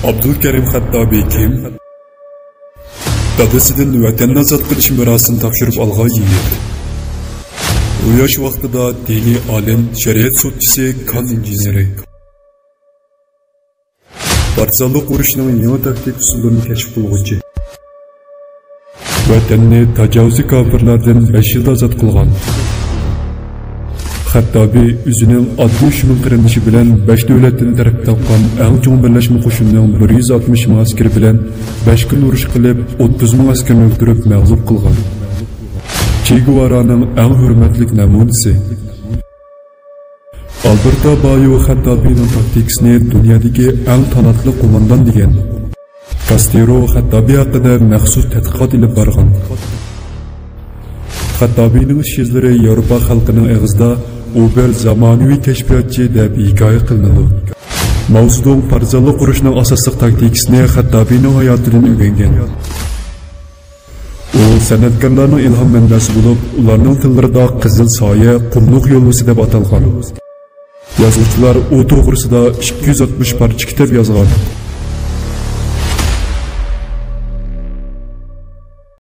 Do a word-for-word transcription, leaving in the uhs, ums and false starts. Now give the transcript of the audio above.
ئابدۇلكەرىم خەتتابى كىم؟ دادىسىدىن ۋەتەننى ئازاد قىلىش مىراسىنى تاپشۇرۇپ ئالغان يىگىت. ئۇ ياش ۋاقتىدا دىنىي ئالىم، شەرىئەت سوتچىسى، كان ئىنژېنېرى. پارتىزانلىق ئۇرۇشىنىڭ يېڭى تاكتىك ئۇسۇللىرىنى كەشىپ قىلغۇچى. ۋەتەننى تاجاۋۇزچى كاپىرلاردىن بەش يىلدا ئازاد قىلغان. خەتتابى ئۆزىنىڭ ئاددىي ئۈچ مىڭ قېرىندىشى بىلەن بەش دۆلەتتىن تەركىب تاپقان ئەڭ چوڭ بىرلەشمە قوشۇنىنىڭ بىر يۈز ئاتمىش مىڭ ئەسكىرى بىلەن بەش كۈن ئۇرۇش قىلىپ، ئوتتۇز مىڭ ئەسكىرىنى ئۆلتۈرۈپ مەغلۇپ قىلغان. چې گېۋارانىڭ ئەڭ ھۆرمەتلىك نەمۇنىسى. ئالبېرتا بايو خەتتابىنىڭ تاكتىكىسىنى دۇنيادىكى ئەڭ تالانتلىق قوماندان دېگەن. كاستېرو خەتتابى ھەققىدە مەخسۇس تەتقىقات ئېلىپ بارغان. خەتتابىنىڭ ئىش-ئىزلىرى ياۋروپا خەلقىنىڭ ئېغىزىدا «ئۇ بىر زامانىۋى كەشپىياتچى» دەپ ھېكايە قىلىنىدۇ. ماۋزېدۇڭ پارتىزانلىق ئۇرۇشىنىڭ ئاساسلىق تاكتىكىسىنى خەتتابىنىڭ ھاياتىدىن ئۆگەنگەن. ئۇ سەنئەتكارلارنىڭ ئىلھام مەنبەسى بولۇپ، ئۇلارنىڭ تىللىرىدا قىزىل سايە، قۇملۇق يولۋىسى دەپ ئاتالغان. يازغۇچىلار ئۇ توغرىسىدا ئىككى يۈز ئاتمىش پارچە كىتاب يازغان.